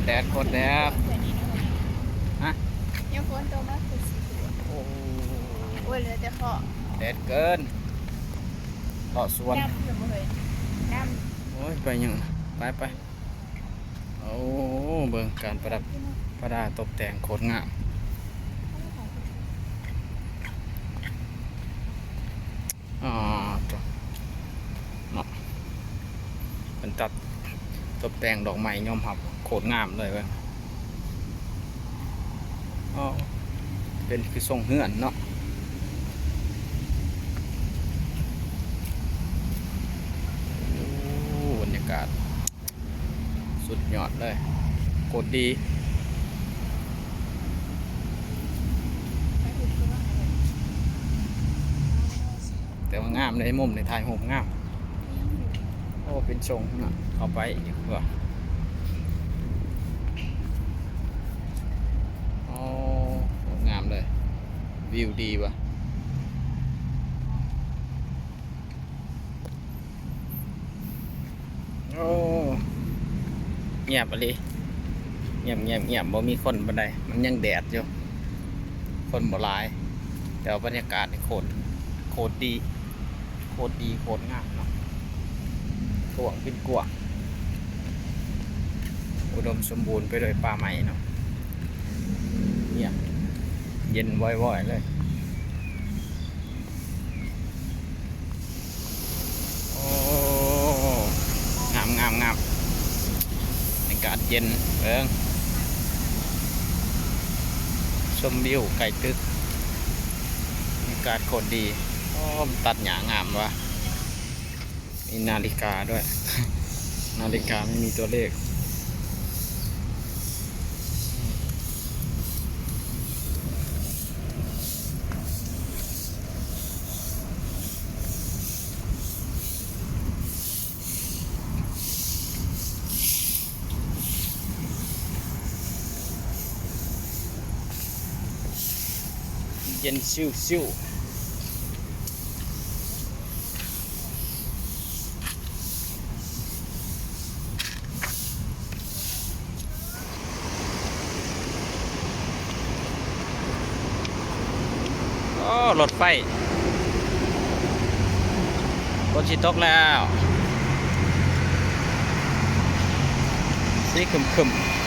ແດດໂຄດແດດ ຮະ ຍັງຝົນຕົກມາຄືຊິຕົວະ ໂອ້ ໂອ້ຍ ເຫຼືອແຕ່ເຄາະ ແດດເກີນ ເຄາະສວນ ດຳຢູ່ບໍ່ເຮີ້ຍ ດຳ ໂອ້ຍ ໄປຫຍັງ ໄປ ໄປ ໂອ້ ເບິ່ງການປະດັບປະດາຕົກແຕ່ງໂຄດງາມ ອໍ ໂຕ ເນາະ ເພິ່ນຕັດຕົບແຕ່ງດອກໄມ້ຍອມຮັບໂຄດງາມເລີຍເບິ່ງ ອໍ ເປັນຄືຊົງເຮືອນເນາະ ໂອ້ ບັນຍາກາດ ສຸດຍອດເລີຍ ໂຄດດີ ແຕ່ວ່າງາມເດ້ ມຸມນີ້ຖ່າຍຮູບງາມ ໂອ້ ເປັນຊົງເນາະ ເຂົ້າໄປອີກວ່າ ໂອ້ ງາມເລີຍ ວິວດີວ່າ. ໂອ້ ງຽບອີ່ຫຼີ ງຽບໆໆ ບໍ່ມີຄົນປານໃດ ມັນຍັງແດດຢູ່ ຄົນບໍ່ຫຼາຍ ແຕ່ວ່າບັນຍາກາດນີ້ໂຄດ ໂຄດດີ ໂຄດດີ ໂຄດງາມເນາະ ກວ້າງເປັນກວ້າງ ອຸດົມສົມບູນໄປດ້ວຍປ່າໄມ້ເນາະ ງຽບ ເຢັນວອຍໆເລີຍ. ໂອ້ ງາມໆໆ ອາກາດເຢັນ ເບິ່ງ ຊົມວິວໃກ້ຕຶກ ອາກາດໂຄດດີ ໂອ້ ມັນຕັດຫຍ້າງາມວ່າ ມີນາລິກາດ້ວຍ ນາລິກາໄມ່ມີຕົວເລກ. ເຢັນຊິວໆ. ໂອ້ ລົດໄຟ ຝົນຊິຕົກແລ້ວ ສີຄຶ້ມໆ.